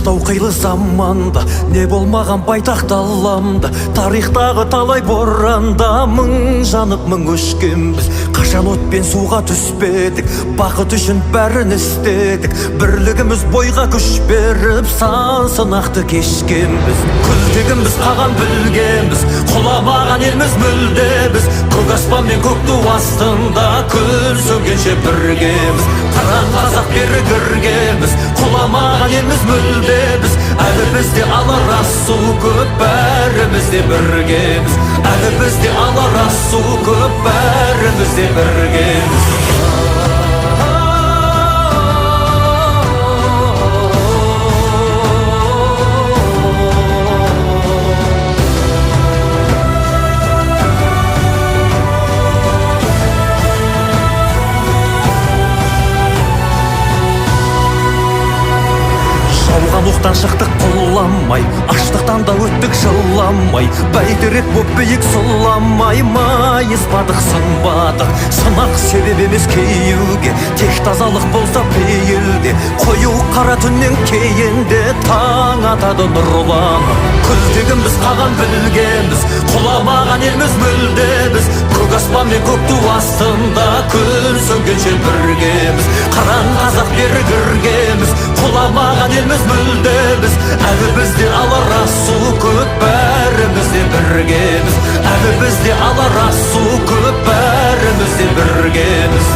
Қыстау қилы заманда, не болмаған байтақ даламда. Тарихтағы талай боранда мың жанып, мың өшкенбіз. Қашан от пен суға түспедік, бақыт үшін бәрін істедік. Бірлігіміз бойға күш беріп, сан сынақты кешкенбіз. Күлтегінбіз, қаған білгенбіз, құламаған елміз мүлде біз. Көк аспан мен көк ту астында күн сөнгенше біргеміз. Қыран қазақ, берік іргеміз, құламаған елміз мүлде біз. Әлі бізде алар асу көп, бәріміз де біргеміз. Әлі бізде алар асу көп, бәріміз де біргеміз. Жауған оқтан шықтық құламай, аштықтан да өттік жыламай. Бәйтерек боп биік сұламай, майыспадық, сынбадық. Сынақ себеп емес кейуге, тек тазалық болса пейілде. Қою қара түннен кейін де таң атады нұрланып. Күлтегінбіз, қаған білгенбіз, құламаған елміз мүлде біз. Көк аспан мен көк ту астында күн сөнгенше біргеміз. Қыран қазақ, берік іргеміз, құламаған елміз мүлде біз. Әлі бізде алар асу көп, бәріміз де біргеміз. Әлі бізде алар асу көп, бәріміз де біргеміз.